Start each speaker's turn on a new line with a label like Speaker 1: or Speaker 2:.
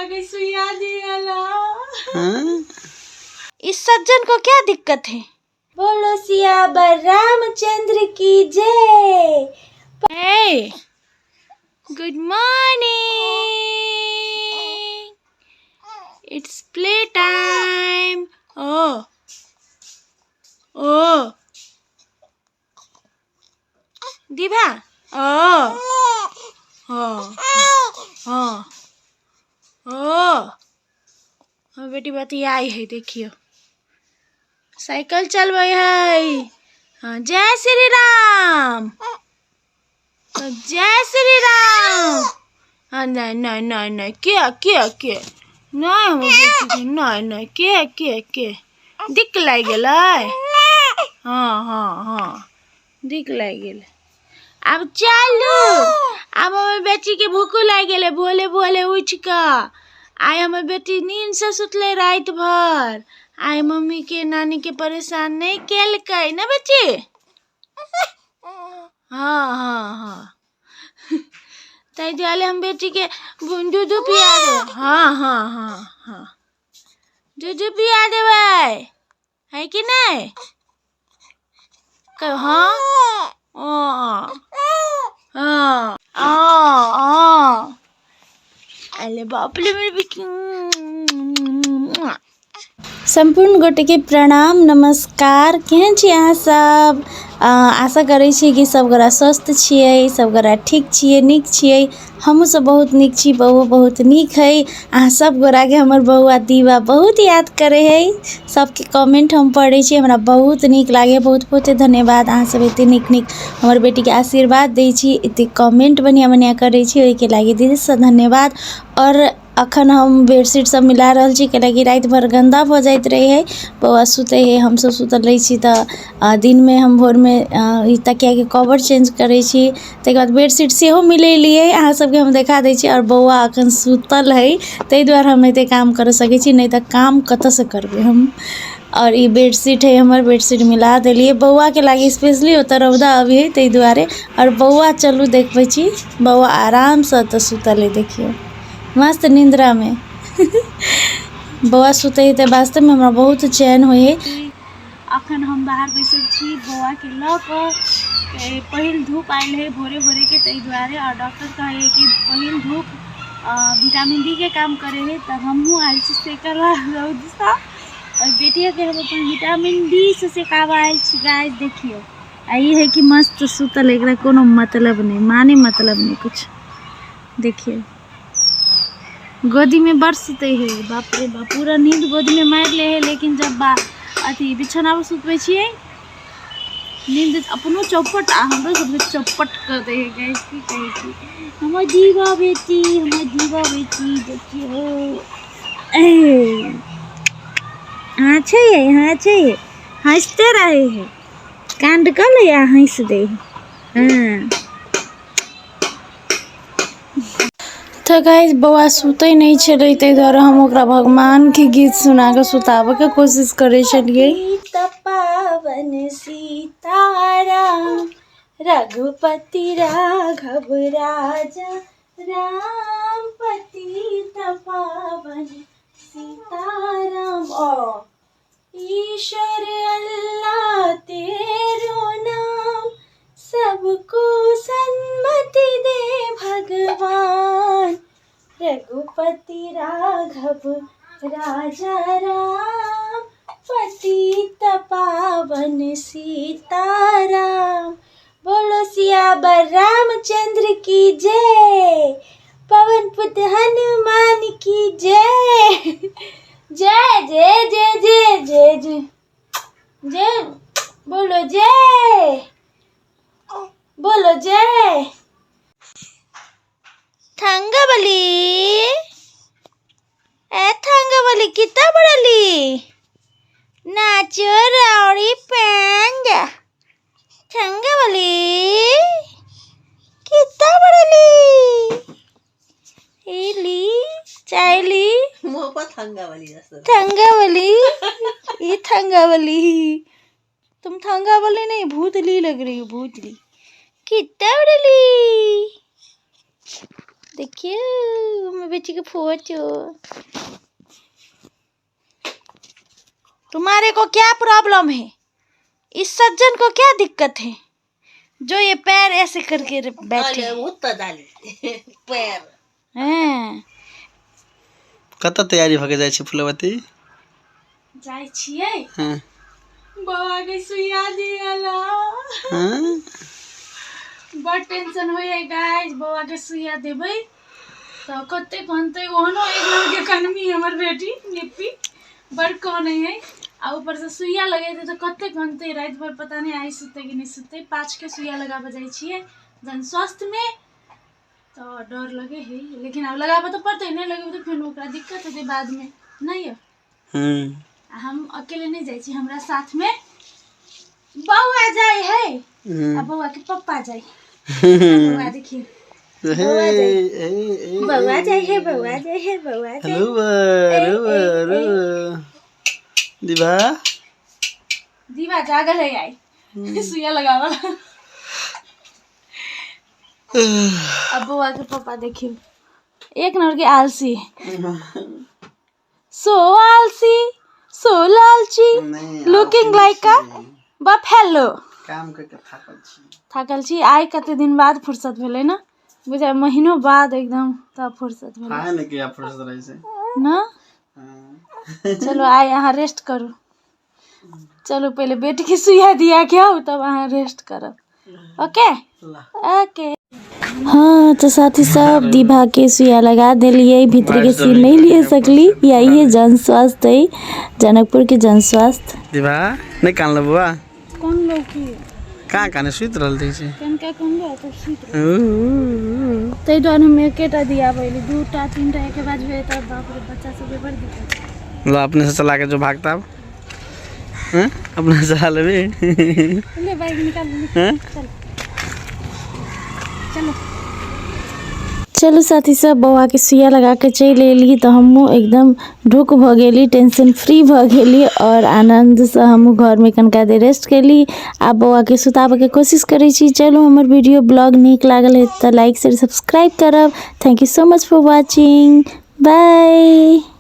Speaker 1: के सुइया दियला।
Speaker 2: हाँ।
Speaker 1: इस सज्जन को क्या दिक्कत है? बोलो सियावर रामचंद्र की जय। Hey, good morning, it's play time. ओ ओ दिभा, ओ हाँ हाँ ओ हमर बेटी बतियाई है, देखियो साइकिल चलबै है। हाँ, जय श्री राम, जय श्री राम। हाँ, नहीं नहीं नहीं नहीं, क्या क्या क्या नहीं, हमर बेटी के नहीं नहीं, के के के दिक लागि गेलै। हाँ हाँ हाँ, दिक लागि गेलै। आब चलू, आब हमर बेटी के भूखो लागि गेलै, भोले भोले उठि कऽ। आइ हमर बेटी नींद से सुतलै राति भर। आइ मम्मी के नानी के परेशान नहि केलकै ने बच्ची? हाँ हाँ हाँ, ताहि दुआरे हम बेटी के दूध पिया देबै। हाँ हाँ हाँ हाँ, दूध पिया देबै है कि नहि? हाँ ओ हाँ आ अरे बाप रे मेरे बेटी।
Speaker 3: सम्पूर्ण गोटेके प्रणाम नमस्कार। केहन छी अहाँ सब? आशा करै छी कि सब गोरा स्वस्थ छियै, सब गोरा ठीक छियै, नीक छियै। हमहूँ सब बहुत नीक छी, बौओ बहुत नीक है। अहाँ सब गोराके हमर बौआ दीवा बहुत याद करै है। सबके कमेंट हम पढ़ै छी, हमरा बहुत नीक लागैए। बहुत बहुत धन्यवाद, अहाँ सब एते नीक नीक हमर बेटीके आशीर्वाद दै छी, एते कमेंट बढ़िआँ बढ़िआँ करै छी, ओहिके लागि दिलसँ धन्यवाद। आओर अखन हम बेडशीट सब मिला रहल छी, कैलाकि राति भरि गन्दा भऽ जाइत रहै है। बौआ सुतै है, हमसब सुतल रहै छी तऽ दिनमे हम भोरमे ई तकियाके कवर चेंज करै छी, ताहिके बाद बेडशीट सेहो मिलेलियै, अहाँ सबके हम देखा दै छी। आओर बौआ अखन सुतल है, ताहि दुआरे हम एते काम कऽ सकै छी, नहि तऽ काम कतऽसँ करबै हम। आओर ई बेडशीट है हमर, बेडशीट मिला देलियै बौआके लागि स्पेशली, ओतऽ रौदा अबै है ताहि दुआरे। आओर बौआ चलू देखबै छी, बौआ आरामसँ ओतऽ सुतल है, देखियौ मस्त निन्द्रामे बौआ सुतै है तऽ वास्तवमे हमरा बहुत चैन होइ है।
Speaker 1: अखन हम बाहर बैसल छी बौआके लऽ कऽ। पहिल धूप आयल है भोरे भोरेके, ताहि दुआरे। आओर डॉक्टर कहै है कि पहिल धूप विटामिन डी के काम करे है, तऽ हमहूँ आयल छी सेकल रौदसँ। आओर बेटियोके हम अपन विटामिन डी से सेकाबऽ आयल छी। गाइस देखियौ, आ ई है कि मस्त सुतल, एकरा कोनो मतलब नहि, माने मतलब नहि कुछ। देखियौ गोदीमे बड़ सुतै है, बाप रे बाप, पूरा नींद गोदीमे मारि लै है। लेकिन जब बा अथी बिछौना पर सुतबै छियै, नींद अपनो चौपट आ हमरो सबके चौपट कऽ दै है। गाइस की कहै छी, हमर दीवा बेटी, हमर दीवा बेटी देखियौ। हाँ छै, हाँ छै, हँसते रहै है, काण्ड कऽ लै आ हँसि दै है। हाँ
Speaker 3: तऽ गाइस बौआ सुतै नहि छलै, ताहि दुआरे हम ओकरा भगवानके गीत सुना कऽ सुताबऽके कोशिश करै छलियै।
Speaker 1: पावन सीताराम रघुपति राघव राजा राम, पतित पावन सीताराम। ओ ईश्वर अल्लाह तेरो नाम, सबको सन्मति दे भगवान। रघुपति राघव राजा राम, पतित पावन सीताराम। बोलो सियावर रामचंद्र की जय, पवन पुत्र हनुमान की जय। जय जय जय जय जय जय जय, बोलो जय, बोलो जय। थंगावली ए थंगावली कितना बड़ली नाचो रावड़ी पैंग। थंगावली कितना बड़ली इली चाइली थंगावली, ये थंगावली, तुम थंगावली नहीं भूतली लग रही हो, भूतली। कितना बड़ली
Speaker 3: देखियौ हमर बेटीके फोटो। तुम्हारे को क्या प्रॉब्लम है? इस सज्जन को क्या दिक्कत है जो ये पैर ऐसे करके बैठे
Speaker 1: पैर
Speaker 3: हैं?
Speaker 2: कतऽ तैयारी भऽ के जाइ छी फुलवती?
Speaker 1: जाइ छियै
Speaker 2: हँ।
Speaker 1: बौआ के सुइया दियला।
Speaker 2: हँ।
Speaker 1: बड़ टेंशन होइए गाइस, बौआ के सुइया देबै तऽ कते कनतै। ओहनो एक नंबर के कनमी हमर बेटी निप्पी, बड़ कनै है, आ ऊपर से सुइया लगेतै तऽ कते कनतै राति भर, पता नहि आइ सुततै कि नहि सुततै। 5 के सुइया लगाबऽ जाइ छियै जन स्वास्थ्य में, तऽ डर लगे है, लेकिन आब लगाबऽ तऽ पड़तै। नहि लगेबै तऽ फेर ओकरा दिक्कत हेतै बादमे, नहि यौ?
Speaker 2: हम्म।
Speaker 1: आ हम अकेले नहि जाइ छी, हमरा साथमे बौआ जाइ है आ बौआ के पप्पा जाइ। बौआ देखियौ,
Speaker 2: हे हे हे।
Speaker 3: बौआ जाइ है, बौआ जाइ है, बौआ जाइ।
Speaker 2: हेलो रो रो दिभा।
Speaker 1: दीवा जागल है आई सुइया लगावल। अब बौआ के पापा देखियौ, एक नंबर के आलसी, सो आलसी, सो लालची, लुकिंग लाइक अ बफेलो।
Speaker 2: काम करके थाकल छी।
Speaker 1: थाकल छी। आइ कते दिन बाद फुर्सत भेलै ने, बुझाय महीनो बाद एकदम तब फुर्सत भेलै।
Speaker 2: खाए ने किया फुर्सत रहै छै
Speaker 1: ने।
Speaker 2: हाँ।
Speaker 1: चलो आइ अहाँ रेस्ट करू। चलो पहिले बेटी के सुइया दिया के आउ, तब अहाँ रेस्ट करब। ओके?
Speaker 2: ला।
Speaker 1: ओके।
Speaker 3: हाँ तऽ साथी सब, दीभा के सुइया लगा देलियै। भीतर के सीन नहीं लिए सकली। या ये जन स्वास्थ्य है, जनकपुर के जन स्वास्थ्य।
Speaker 2: दिभा नहि कानल बौआ?
Speaker 1: कोन लौकी?
Speaker 2: कहाँ काने, सुति रहल रहै छै।
Speaker 1: कनका कम तब सुति। ताहि दुआरे हम एकेटा दियाबै, दूटा तीनटा एके बाद भेल तऽ बाप रे, बच्चा सबके बड़ दिक्कत।
Speaker 2: ला, अपने से चला के जो भागता अब। हाँ? अपने से चला लेबी?
Speaker 1: ले, बाइक निकाल निकाल।
Speaker 2: हाँ?
Speaker 1: चल चलो।
Speaker 3: चलू साथी सब, बौआके सुइया लगा के चलि एली तऽ हमहूँ एकदम ढुक भऽ गेली, टेंशन फ्री भऽ गेली आओर आनन्दसँ हमहूँ घरमे कनिका देर रेस्ट केली। आब बौआके सुताबऽके कोशिश करै छी। चलू, हमर वीडियो ब्लॉग नीक लागल है तऽ लाइक, शेयर, सब्सक्राइब करब। Thank you so much for watching, bye.